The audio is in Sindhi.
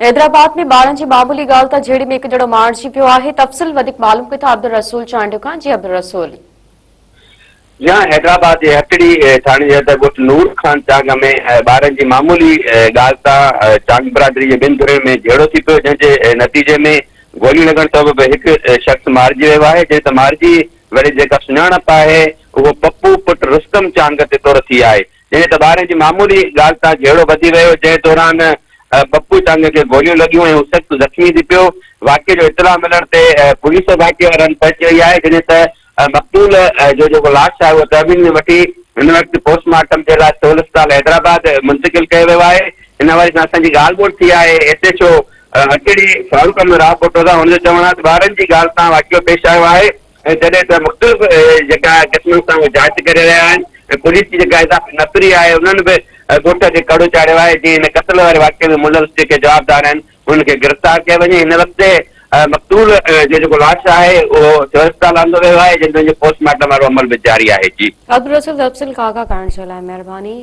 حيدرآباد ۾ ٻارن جي معمولي ڳالهه تان جهيڙي ۾ هڪ ڄڻو مارجي پيو آهي، تفصيل وڌيڪ معلوم ڪيون ٿا عبدالرسول چانڊيو کان، جي عبدالرسول. جي ها حيدرآباد جي هٽڙي ٿاڻي جي حد ڳوٺ نور خان چانگ ۾ ٻارن جي معمولي ڳالهه تان چانگ برادري جي ٻن ڌرين ۾ جهيڙو ٿي پيو جنهن جي نتيجي ۾ گوليون لڳڻ سبب هڪ شخص مارجي ويو آهي جڏهن ته مارجي ويل جي جيڪا سڃاڻپ آهي اهو پپو پٽ رستم چانگ تي طور ٿي آهي جڏهن ته ٻارن جي معمولي ڳالهه تان جهيڙو وڌي ويو، جنهن دوران پپو چانگ کي گوليون لڳيون ۽ هو سخت زخمي ٿي پيو. واقعي جو اطلاع ملڻ تي پوليس واقعي واري هنڌ پهچي وئي آهي، جڏهن ته مقتول جو جيڪو لاش آهي اهو تحويل ۾ وٺي هن وقت پوسٽ مارٽم جي لاء سول اسپتال حيدرآباد منتقل ڪيو ويو آهي. ان حوالي سان اسان جي ڳالهه ٻولهه ٿي آهي S H O Hatri Farooq Ahmed Rahpoto سان، هن جو چوڻ آهي ته ٻارن جي ڳالهه تان واقعو پيش آيو آهي. ۽ جڏهن ته مختلف جيڪا قسمن سان اهي جاچ ڪري رهيا آهن ۽ پوليس جي جيڪا اضافي نفري آهي انهن به ڳوٺ کي ڪڙو چاڙهيو آهي جيئن هن قتل واري واقعي ۾ ملوث جيڪي جوابدار آهن انهن کي گرفتار ڪيو وڃي هن وقت مقتول جو جيڪو لاش آهي اهو سول اسپتال آندو ويو آهي جنهن جو پوسٽ مارٽم وارو عمل به جاري آهي جي. عبدالرسول تفصيل کان آگاهه ڪرڻ جي لاء مهرباني.